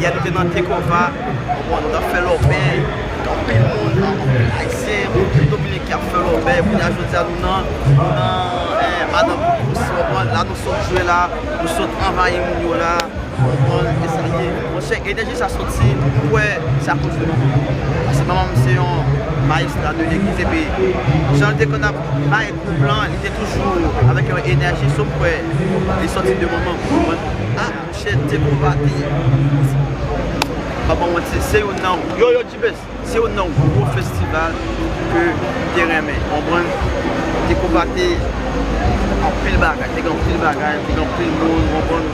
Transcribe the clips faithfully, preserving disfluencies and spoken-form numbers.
Yè nou te nan Tekova, ou konprann, nou t ap fè lòbèy, gen anpil moun, anpil Ayisyen, anpil Dominiken k ap fè lòbèy. Kounye a jodi a nou nan, nou nan, eh, Madan Koukous, ou konprann, la nou sot jwe la, nou sot anvayi moun yo la, ou konprann, e sa l ye. Monchè, enèji sa soti, m kwè se akoz de manman m. Paske manman m se yon mayestra de legliz, epi jan l te konn ap bay gwoup lan, li te toujou avèk yon enèji, so m kwè li soti de manman m, ou konprann? Ah, monchè, Tekova te, m pa ba w manti, se youn nan, yo, yo, G-Best, se youn nan gwo festival ke m te renmen, konprann? Tekova te anpil bagay, te gen anpil bagay, te gen anpil moun, konprann?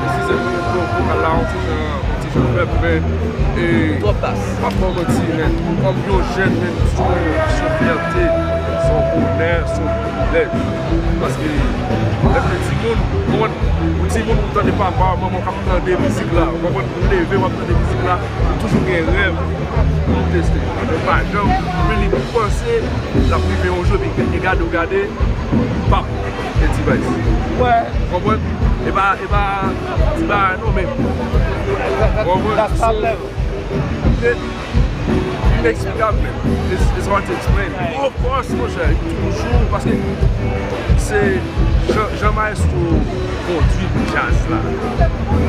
Eskize m, bon, vokal la, yon ti jan, yon ti jan fèb, men, e, twòp bas. M ap ba w manti, men, kòm yon jèn, men, se yon, se yon fyète, se yon onè, se yon privilèj. Paske, lè w te timoun, ou konprann, ou timoun, ou tande papa, manman w k ap tande mizik la, ou konprann, ou leve, w ap tande mizik la, ou toujou gen rèv pou w teste. Ou pa janm, men li panse l ap rive yon jou, epi e gade w gade, pap, e T-Vice. Ou konprann? E pa, e pa ti bagay non, men, ou konprann? Se ineksplikab, men. It's, it's hard to explain. Of course, monchè, toujou, paske se jan, jan maestro kondui djaz la.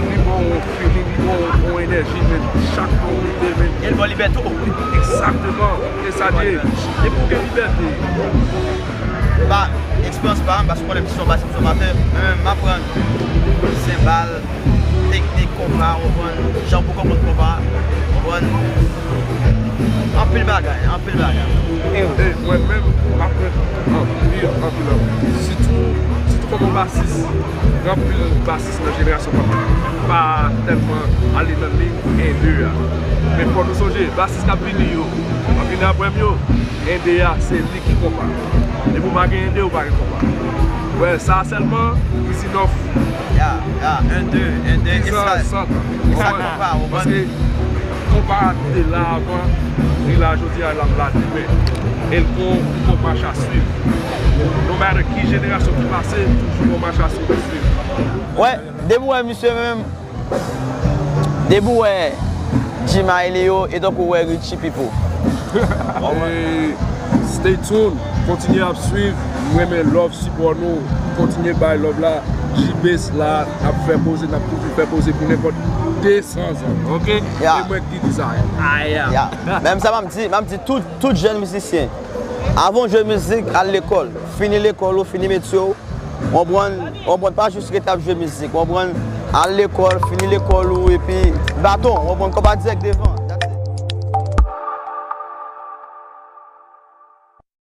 Li ba w yon feeling, li ba w yon enèji, men chak fwa w moute, men. E l ba w libète w. Egzakteman, e sa l ye. Depi w gen libète. Ba, eksperyans pa m, paske w konnen m se yon basis, m se yon batè, men m aprann senbal, teknik konpa, w konprann, jan pou konprann konpa, w konprann. Anpil bagay, anpil bagay. E mwen menm, m aprann anpil, anpil, anpil. Sitou, sitou kòm yon basis, gen anpil basis nan jenerasyon pa m pa tèlman ale nan liy en de a. Men fò nou sonje, basis k ap vini yo, k ap vini apre m yo, en de a, se li ki konpa. Depi w pa gen en de, ou pa gen konpa. Wè, sa sèlman, Easy Nuff. Ya, ya, en de, en de, e sa, e sa konpa, ou konprann? Paske konpa te la avan, li la jodi a, l ap la demen. E l gon, gon mach a swiv. No matter ki jenerasyon ki pase, toujou gon mach a swiv. Wè, depi w wè misye menm, depi w wè G-Miley yo, e tankou w wè Richie Pipo. E stay tuned, kontinye ap swiv, m renmen love sipò nou, kontinye bay love la, G-Base la, n ap fè poze, n ap toujou fè poze pou nenpòt de san zan, oke? Ya. E mwen ki di sa, aya. Ya. Menm sa m ap di, m ap di tout, tout jèn mizisyen, avan w jwe mizik, al lekòl, fini lekòl ou, fini metye w, konprann, konprann, pa jis rete ap jwe mizik, konprann, al lekòl, fini lekòl ou, epi baton, konprann, konpa dirèk devan.